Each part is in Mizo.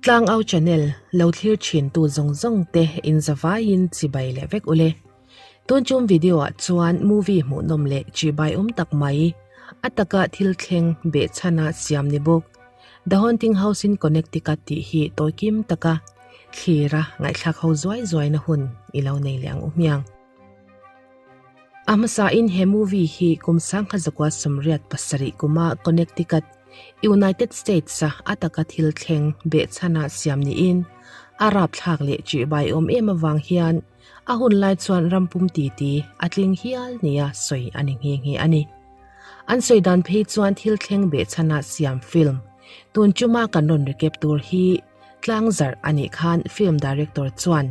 Tlangau channel lo thlir thin tu zawng zawng te in zavaiin chibai leh vek ule. Tun chum video ah chuan movie hmuhnawm leh chibai awm tak mai a taka thil thleng behchhana siam ni bawk The Haunting House in Connecticut tih hi tawikim taka thlira ngaihthlak ho zuai zuaina hun i lo nei leh ang u hmiang. A hmasain he movie hi kum 1987 kuma Connecticut, United States-a a taka thil thleng behchhana siam niin a rapthlak leh ṭihbaiawm em avang hian a hun lai chuan rampum titi a tling hial nia sawi a ni nghe nghe a ni. An sawi dan phei chuan thil thleng behchhana siam film tun chuma kan rawn recap tur hi Tlangzarh a nih khan film director chuan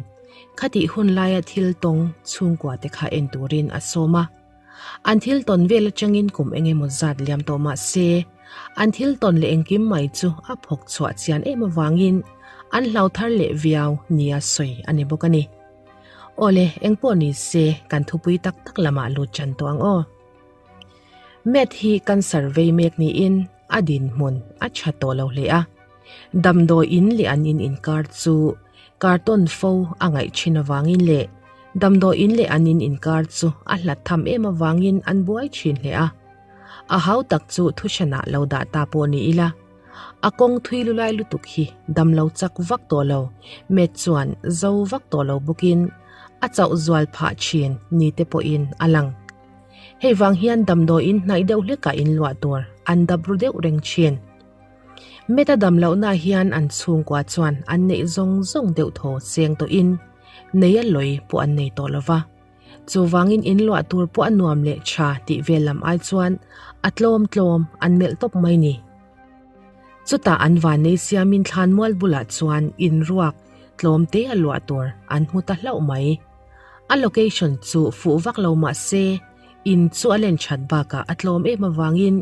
khatih hun laia thil tawng chhungkua te kha en turin a sawm a. An thil tawn vel atangin kum eng emaw zat liam tawh mah se, an thil tawn leh engkim mai chu a phawk chhuah chian em avangin an hlau thar leh viau nia sawi a ni bawk a ni. Awle, engpawh ni se kan thupui tak tak lamah lut chan tawh ang aw. Matt hi cancer vei mek niin a dinhmun a tha tawh lo hle a. Damdawi in leh an in inkar chu carton fo a ngaih thin avangin leh damdawi in leh an in inkar chu a hlat tham em avangin an buai thin hle a. A hau tak chu thuhranah lo dah ta pawh ni ila, a kawng thui lulai lutuk hi damlo chak vak tawh lo, Matt chuan zo vak tawh lo bawkin a chauh zual phah thin ni te pawhin a lang. Hei vang hian damdawiin hnaih deuh hlekah inluah tur an dap ru deuh reng thin. Meta dam lohna hian an chhungkua chuan an neih zawng zawng deuh thaw seng tawhin nei a lawi pawh an nei tawh lo va. Chuvangin inluah tur pawh a nuam leh tha tih vel lam ai chuan a tlawm tlawm an melh tawp mai ni. Chutah an vannei siamin thlanmual bulah chuan inruak tlawm te a luah tur an hmu ta hlauh mai. A location chu fuh vak lo mah se in chu a len that bakah a tlawm em avangin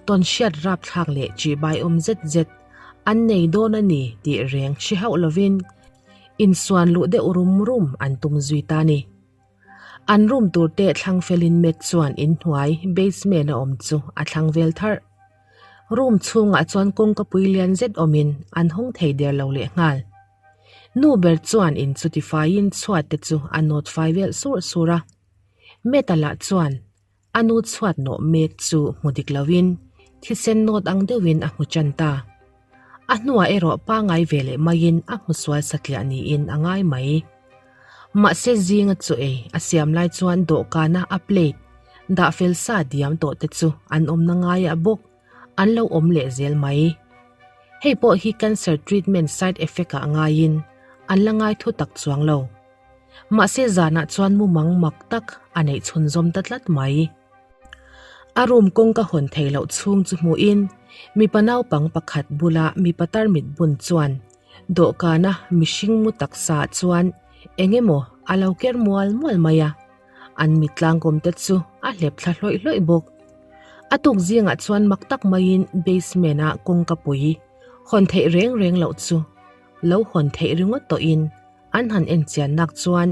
tawn hriat rapthlak leh ṭihbai awm zet zet an nei dawn a ni tih reng hre hauh lovin insuan luh deuh rum rum an tum zui ta ni. An room tur te thlang felin Matt chuan inhnuai basement a awm chu a thlang vel tharh. Room chhungah chuan kawngka pui lian zet awmin an hawng thei der lo lehnghal. Nu ber chuan in chu tifaiin chhuat te chu a nawt fai vel sur sur a. Meta lah chuan a nu chhuat nawh mek chu hmu dik loin thisen nawt ang deuhin a hmu tan ta. A hnuah erawh pangai ve leh maiin a hmu sual satliah niin a ngai mai. Mahse zinga chu ei a siam lai chuan dawhkana a plate dah fel sa diam tawh te chu an awmna ngaiah bawk an lo awm leh zel mai. Hei pawh hi cancer treatment side effect ah ngaiin an la ngai thu tak chuang lo. Mahse zanah chuan mumang mak tak a neih chhunzawm ta tlat mai. A room kawngka hawn thei loh chhung chu hmuhin mipa naupang pakhat bula mipa tarmit bun chuan dawhkana mihring mu taksa chuan eng emaw a lo ker mual mual mai a. An mit tlangkawm te chu a hlep thla hlawih hlawih bawk. A tuk zingah chuan mak tak maiin basement ah kawngka pui hawn theih reng reng loh chu lo hawn theih ringawt tawhin an han en chian nak chuan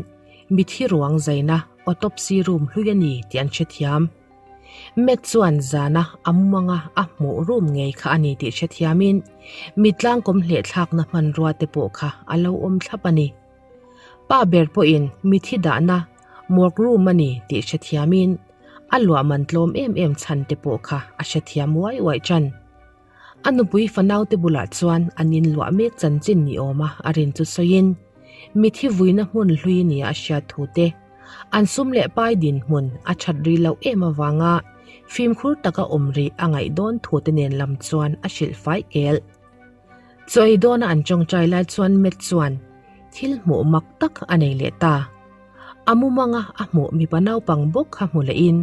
mithi ruang zaina autopsy room hlui a ni tih an hrethiam. Matt chuan zana a mumanga a hmuh room ngei kha a ni tih hrethiamin mit tlangkawm hlehthlakna hmanrua te pawh kha a lo awm thlap a ni. Pa ber pawhin mithi dahna morgue room a ni tih hrethiamin a luah man tlawm em em chhan te pawh kha a hrethiam uai uai tan. A nupui fanaute bulah chuan an inluah mek chanchin ni awma a rin chu sawiin mithi vuina hmun hlui nia a hriat thu te, an sum leh pai dinhmun a that rih loh em avanga fimkhur taka awm rih a ngaih dawn thu te nen lam chuan a hrilh fai kel. Chaw ei dawna an tawngtai lai chuan Matt chuan thil hmuh mak tak a nei leh ta. A mumanga a hmuh mipa naupang bawk kha hmu lehin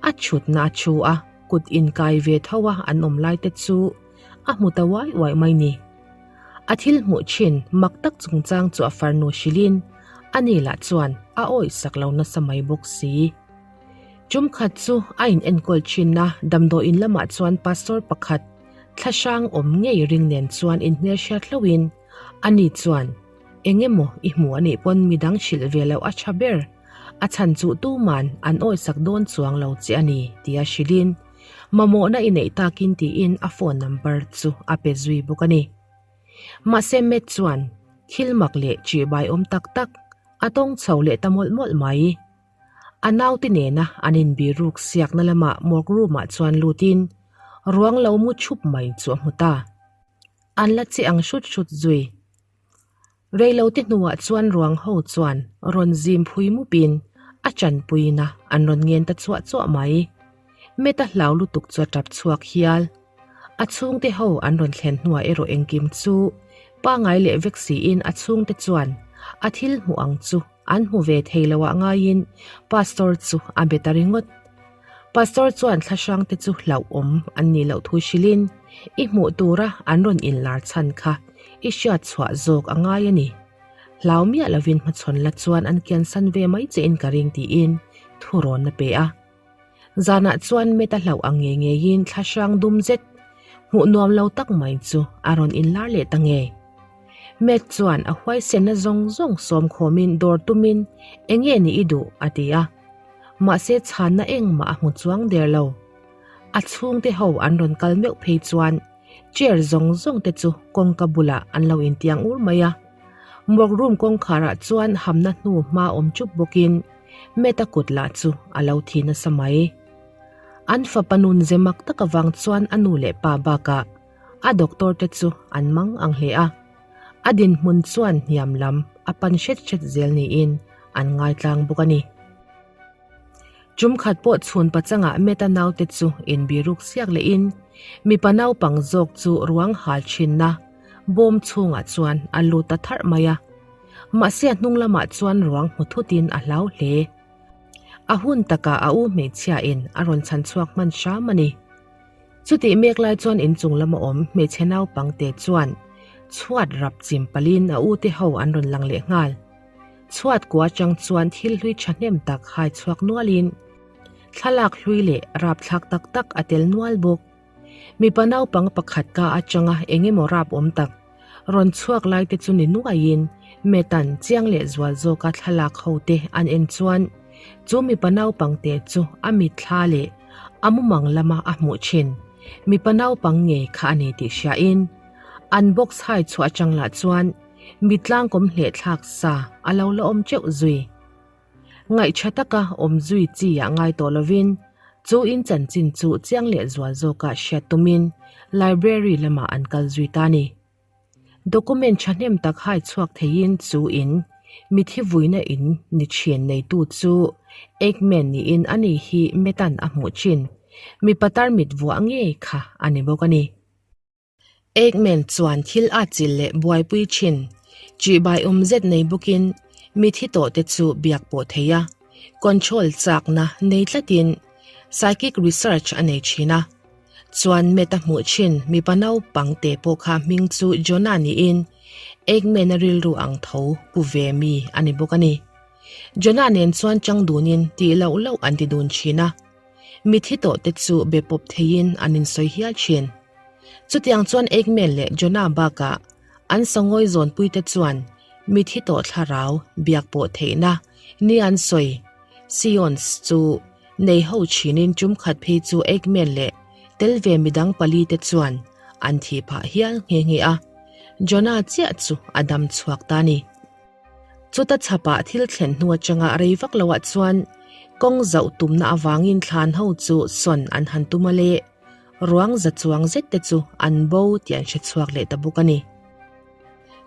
a chhutna a chhu a, kut inkai ve tho a an awm lai te chu a hmu ta uai uai mai ni. A thil hmuh thin mak tak chungchang chu a farnu hrilhin ani lah chuan a awih sak lo nasa mai bawk si. Tum khat chu a in enkawl thinna damdawiin lamah chuan pastor pakhat Thlahrang awm ngei ring nen chuan inhmelhriat hlauhin ani chuan eng emaw i hmu anih pawn midang hrilh ve loh a tha ber, a chhan chuh tuman an awisak dawn chuang lo che a ni tia hrilhin mamawhna i neih takin tiin a phone number chu a pe zui bawk a ni. Mahse Matt chuan thil mak leh ṭihbai awm tak tak a tawng chho leh ta mawlh mawlh mai. A naute nena an inbiruk siakna lamah morgue room ah chuan lutin ruang lo mu thup mai chu a hmu ta. An la che ang hrut hrut zui. Reilote hnuah chuan ruang ho chuan rawn zim phui mupin a chanpuina an rawn ngen ta chuah chuah mai. Meta hlau lutuk chu a tap chhuak hial. A chhungte ho an rawn thlen hnuah erawh engkim chu pangai leh vek siin a chhungte chuan a thil hmuh ang chu an hmu ve thei lo ah ngaiin Pastor chu a be ta ringawt. Pastor chuan thlahrang te chu hlauhawm an nih loh thu hrilhin i hmuh tura an rawn inlar chhan kha i hriat chhuah zawk a ngai a ni. Hlau miah lovin hmachhawn la chuan an kiansan ve mai che in ka ring tiin thurawn a pe a. Zanah chuan Meta hlauh ang ngei ngeiin thlahrang dum zet hmuh nuam lo tak mai chu a rawn inlar leh ta ngei. Matt chuan a huaisenna zawng zawng sawm khawmin dawr tumin eng nge ni i duh a ti a. Mahse chhanna engmah a hmu chuang der lo. A chhungte ho an rawn kal meuh phei chuan chair zawng zawng te chu kawngka bulah an lo intiang ur mai a. Morgue room kawngkharah chuan hamna hnu hma awm chup bawkin Matt-a kut lah chu a lo thi nasa mai. An fapa nun ze mak tak avang chuan a nu leh pa bakah a doctor te chu an mang ang hle a. A dinhmun chuan hniam lam a pan hret hret zel niin an ngaitlang bawk a ni. Tum khat pawh chhun pachangah Meta naute chu inbiruk siak lehin mipa naupang zawk chu ruang hal thinna bawm chhungah chuan a lut ta tharh mai a. Mahse a hnung lamah chuan ruang hmu thutin a hlau hle. A hun takah a u hmeichhiain a rawn chhan chhuak hman hram a ni. Chutih mek lai chuan inchung lama awm hmeichhe naupangte chuan chhuat rap chim palin a ute ho an rawn lang leh nghal. Chhuat kua atang chuan thil hlui thahnem tak hai chhuak nualin thlalak hlui leh rapthlak tak tak a tel nual bawk. Mipa naupang pakhat ka atanga eng emaw rap awm tak rawn chhuak lai te chu ni nuaiin Metan chiang leh zual zawka thlalak ho te an en chuan chu mipa naupang te chu a mitthla leh a mumang lama a hmuh thin mipa naupang ngei kha a ni tih hriain an box hai chhuah atang lah chuan mitlangkawm hleh thlak sa a lo la awm teuh zui. Ngaihṭha taka awm zui chi ah ngai tawh lovin chu in chanchin chu chiang leh zual zawkah hriat tumin library lamah an kal zui ta a ni. Document ṭhahnem tak hai chhuak theiin chu in mithi vuina in ni ṭhin neitu chu Ekman niin a ni hi Metan a hmuh ṭhin mipa tarmit vuah ngei kha a ni bawk a ni. Ekman chuan thil a chilh leh buaipui thin. Ṭihbai awm zet nei bawkin mithi tawhte chu biak pawh thei a, control chakna nei tlatin psychic research a nei thin a. Chuan Matt a hmuh thin mipa naupang te pawh kha hming chu Jonah niin Ekman-a rilru ang tho pu ve mi a ni bawk a ni. Jonah nen chuan chang dunin tih loh loh an ti dun thin a. Mithi tawhte chu be pawp theiin an insawi hial thin. Chutiang chuan Ekman leh Jonah bakah an sangawi zawnpuite chuan mithi tawh thlarau biak pawh theihna ni an sawi Seance chu nei ho thinin tum khat phei chu Ekman leh tel ve midang palite chuan an thih phah hial nghe nghe a, Jonah chiah chu a dam chhuak ta ni. Chuta chhapah thil thlen hnu atanga rei vak loah chuan kawng zauh tumna avangin thlan ho chu sawn an han tum a le, ruang za chuang zet te chu an bo tih an hre chhuak leh ta bawk a ni.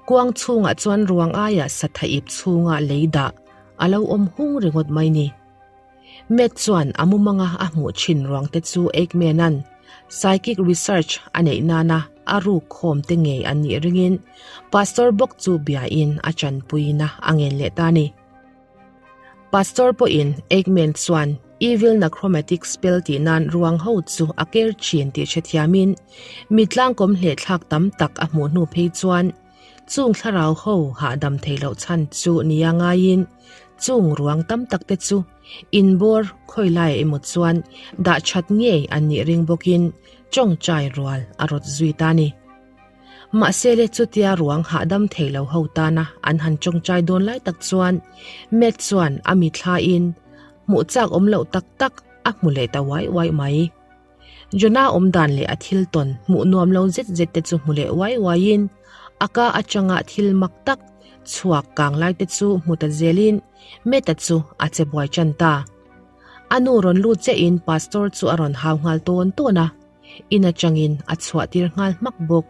Kuang chhungah chuan ruang aia satha ip chhunga lei dah a lo awm hung ringawt mai ni. Matt chuan a mumanga a hmuh thin ruang te chu Aikman-a'n psychic research a neih nana a ruk khawm te ngei an nih ringin Pastor bawk chu biain a chanpuina a ngen leh ta a ni. Pastor pawhin Aikman chuan evil necromantic spell tih nan ruang ho chu a ker thin tih hrethiamin mi tlangkawm hlehthlak tam tak a hmuh hnu phei chuan Chung thlarau ho hahdam thei loh chhan chu nia ngaiin chung ruang tam tak te chu inbawr khawi laiah emaw chuan dah that ngei an nih ring bawkin tawngtai rual a rawt zui ta a ni. Mahse le chutia ruang hahdam thei lo ho tana an han tawngtai dawn lai tak chuan Matt chuan a mithlain hmuh chak awm loh tak tak a hmu leh ta uai uai mai. Jonah awm dan leh a thil tawn hmuh nuam lo zet zet te chu hmu leh uai uaiin. A ka atanga thil mak tak chhuak kang lai te chu hmu ta zelin Meta chu a che buai tan ta. A nu rawn lut chiahin Pastor chu a rawn hau nghal tawn tawn a, in atangin a chhuah tir nghal hmak bawk.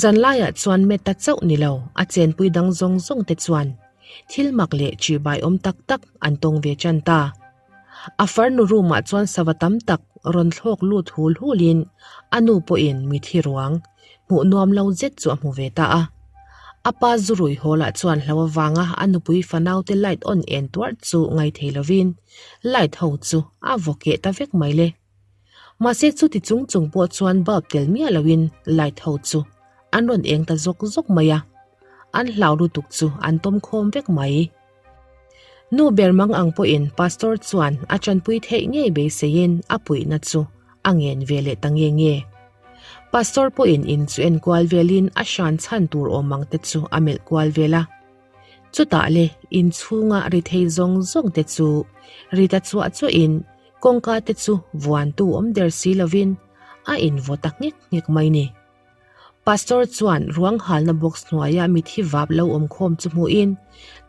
Zan laiah chuan Meta chauh ni lo, a chenpui dang zawng zawng te chuan thil mak leh chibai awm tak tak an tawng ve tan ta. A farnu room ah chuan sava tam tak rawn thlawk lut hul hul in a nu pawhin mithi ruang hmuh nuam lo zet chu a hmu ve ta a. A pa zurui hawl ah chuan hlo avanga a nupui fanau te light on en tuarh chu ngai thei lovin light ho chu a vaw keh ta vek mai le. Mahse chuti chung chung pawh chuan bulb tel miah loin light ho chu an rawn eng ta zawk zawk mai a, an hlau lutuk chu an tawm khawm vek mai. Nu ber mang ang pawhin Pastor chuan a tanpui theih ngei beiseiin a puihna chu a ngen ve leh ta nge nge. Pastor pawhin in chu en kual velin a hran chhan tur awm ang te chu a melh kual vel a. Chutah le in chhunga ri thei zawng zawng te chu ri ta chuah chuahin kawngka te chu vuantu awm der si lovin a invaw ta nghek nghek mai ni. Pastor chuan ruang halna box hnuaia mithi vap lo awm khawm chu hmuhin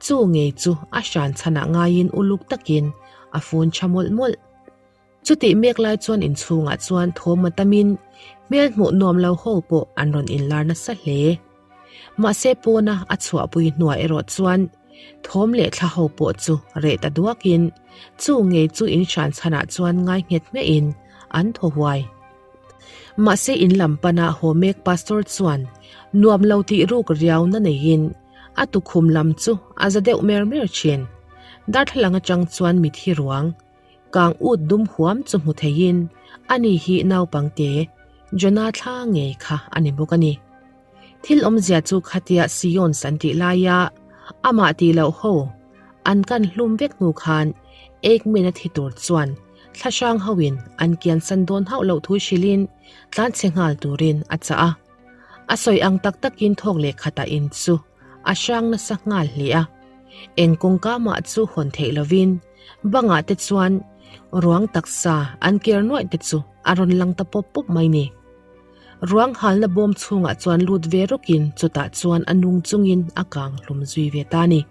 chu ngei chu a hran chhanah ngaiin uluk takin a fun tha mawlh mawlh. Chutih mek lai chuan inchhungah chuan thawm a tamin hmel hmuh nuam lo ho pawh an rawn inlar nasa hle. Mahse pawna a chhuahpui hnuah erawh chuan thawm leh thla ho pawh chu reh ta duakin chu ngei chu in hran chhanah chuan ngai nghet hmiahin an thaw huai. Mahse in lam pana haw mek pastor chuan nuam lo tih ruk riau na neiin a tukhum lam chu a za deuh mer mer thin. Darthlalang atang chuan mithi ruang kang ut dum huam chu hmu theiin ani hi naupangte Jonah thla ngei kha a ni bawk a ni. Thil awmzia chu khatia Sions an tih laia amah tih loh ho an kan hlum vek hnu khan Ekmen a thi tur chuan thlahrang hoin an kian san dawn hauh loh thu hrilhin tlanchhe nghal turin a chah a. A sawi ang tak takin thawk leh khatah in chu a hrang nasa nghal hle a. Eng kawngka mah chu hawn theih lovin bangah te chuan ruang taksa an ker nuaih te chu a rawn lang ta pawp pawp mai ni. Ruang halna bawm chhungah chuan lut ve rawkin chutah chuan a nung chungin a kang hlum zui ve ta a ni.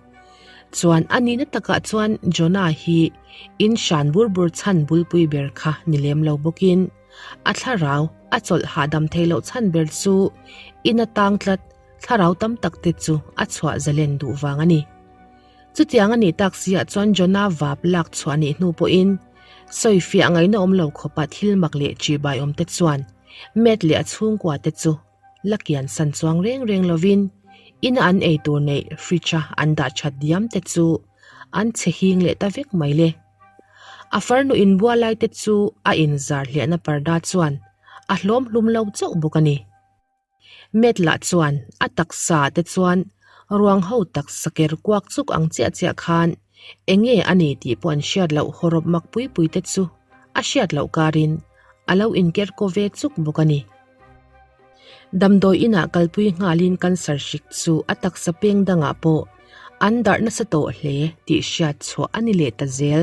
Chuan a nihna takah chuan Jonah hi in hran bur bur chhan bulpui ber kha ni lem lo bawkin a thlarau a chawlh hahdam thei loh chhan ber chu in a tang tlat thlarau tam tak te chu a chhuah zalen duh vang a ni. Chutiang a nih tak siah chuan Jonah vap lak chhuah nih hnu pawhin sawifiah ngaihna awm lo khawpa thil mak leh ṭihbai awm te chuan Matt leh a chhungkua te chu la kian san chuang reng reng lovin ina an ei tur neih fridge-a an dah that diam te chu an chhe hing leh ta vek mai le. A farnu inbual lai te chu a inzar hliahna parda chuan a hlawm hlum lo chauh bawk a ni. Matt lah chuan a taksa te chuan ruang ho taksa ker kuak chuk ang chiah chiah khan eng nge a ni tih pawh an hriat loh hawrawp mak pui pui te chu a hriat loh karin a lo inker kaw ve chuk bawk a ni. Damdawi inah kalpui nghalin cancer hrik chu a taksa peng dangah pawh an darh nasa tawh hle tih hriat chhuah a ni leh ta zel.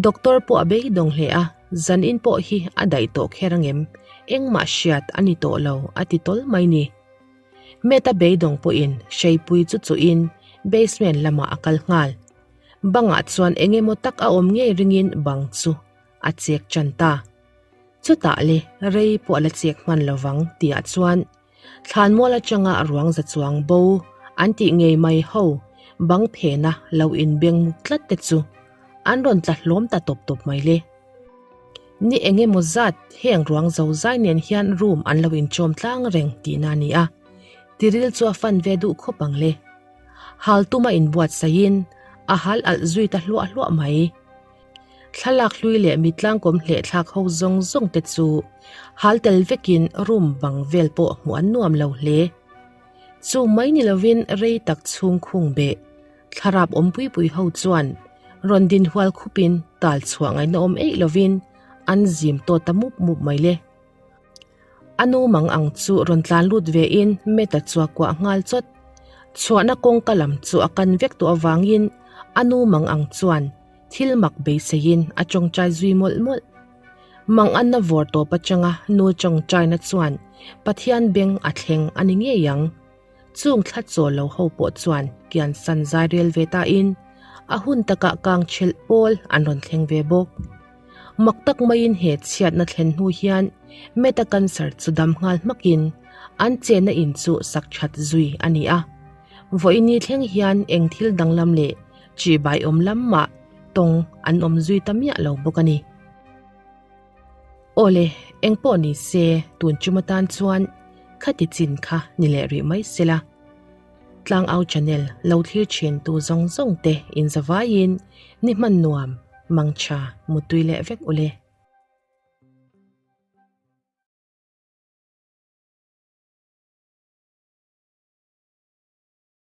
Doctor pawh a beidawng hle a, zanin pawh hi a daih tawh kher angem, engmah hriat a ni tawh lo a ti tawl mai ni. Meta beidawng pawhin hreipui chu chuhin basement lamah a kal nghal. Bangah chuan eng emaw tak a awm ngei ringin bang chu a chek tan ta. Chutah le rei pawh a la chek hman lovang tihah chuan Thlanmual atanga ruang za chuang bo an tih ngei mai ho bang phena lo inbeng muk tlat te chu an rawn tla hlawm ta tawp tawp mai le. Ni eng emaw zat heng ruang zo zai nen hian room an lo inchawm tlang reng tihna a ni a, tiril chu a fan ve duh khawp ang le. Hal tuma inbuatsaihin a hal alh zui ta hluah hluah mai. Thlalak hlui leh mitlangkawm hlehthlak ho zawng zawng te chu hal tel vekin room bang vel pawh hmuh an nuam lo hle. Chu mai ni lovin rei tak chhung khung beh thlarap awm pui pui ho chuan rawn din hual khupin tal chhuah ngaihna awm eih lovin an zim tawt ta mup mup mai le. A nu mang ang chu rawn tlan lut ve in Meta chu a kuah nghal chawt. Chhuahna kawngka lam chu a kan vek tawh avangin a nu mang ang chuan thil mak beiseiin a tawngtai zui mawlh mawlh. Mang anna vawr tawp atanga nu tawngtaina chuan Pathian beng a thleng a ni ngei ang. Chung thla chawl lo ho pawh chuan kian san zai rel ve ta in a hun takah kang chhelh pawl an rawn thleng ve bawk. Mak tak maiin he chhiatna thlen hnu hian Meta cancer chu dam nghal hmakin an chenna in chu sak that zui a ni a. Vawiini thleng hian eng thil danglam leh chihbaiawm lam mah tawng an awm zui ta miah lo bawk a ni. Awle, eng pawh ni se tun chum atan chuan khati chin kha ni leh rih mai sela. Tlangau channel lo thlir thin tu zawng zawng te in zavaiin ni hman nuam, mangtha, mutui leh vek ule.